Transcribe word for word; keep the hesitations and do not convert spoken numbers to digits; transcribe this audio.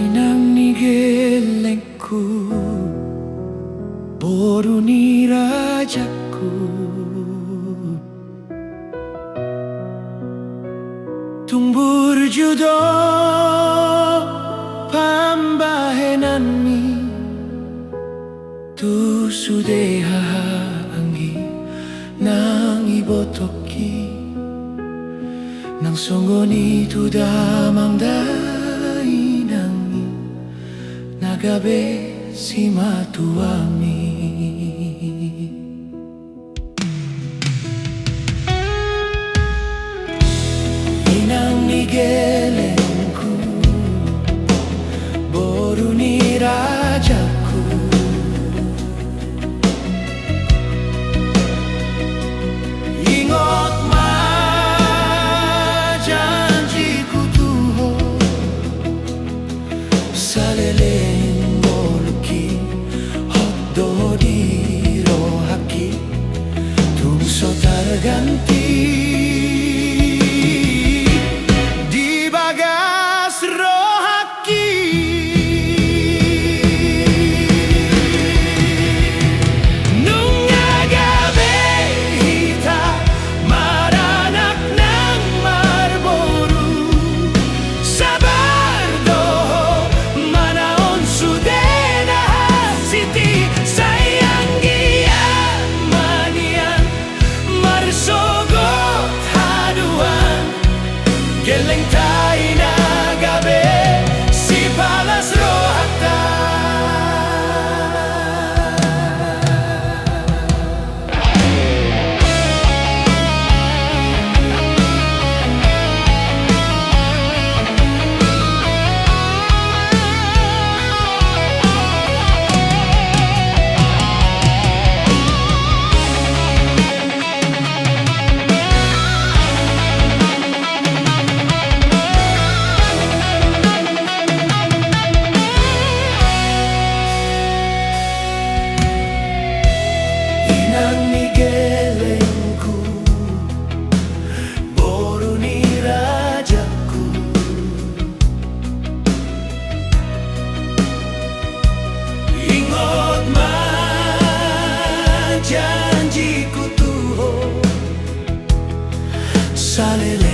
Inang ni gellengku, boru ni rajangku. Tung burju do pambahenanmi tu sude haha anggi naung ibotongki, nang songon i tu damang dainang i na gabe simatuami. Inang ni gellengku, boru ni rajangku. Ingot ma janjiku tu ho, saleleng ngolungki hot do di rohangki, tung so targanti. Di bagas rohangki nunga gabe hita maranak nang marboru. Sabar do ho manaon sude na hasiti, sai anggiat ma nian marsogot haduan. Gellengta i na gabe sipalas rohanta. Inang ni gellengku, boru ni rajangku. Ingot ma janjiku tu ho, saleleng